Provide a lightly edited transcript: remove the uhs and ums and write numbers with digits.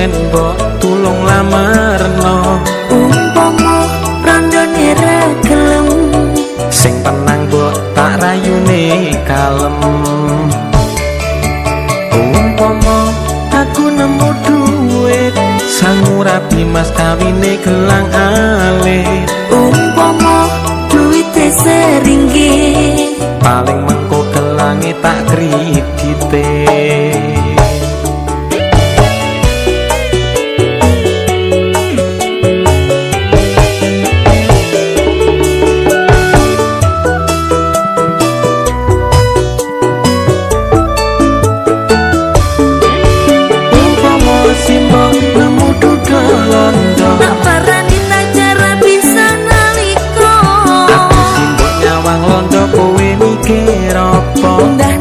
niken mbok tulung lamarno. Umpama rondone ra gelem, sing tenang mbok tak rayune kalem. Umpama aku nemu duit sangu rabi mas kawine gelang alit. Umpama duwite seringgit, paling mengko gelange tak kredite. Umpama simbok nemu duda londo, tak parani cara bisa nalika. Aku simbok nyawang londo kowe mikir apa? Ndah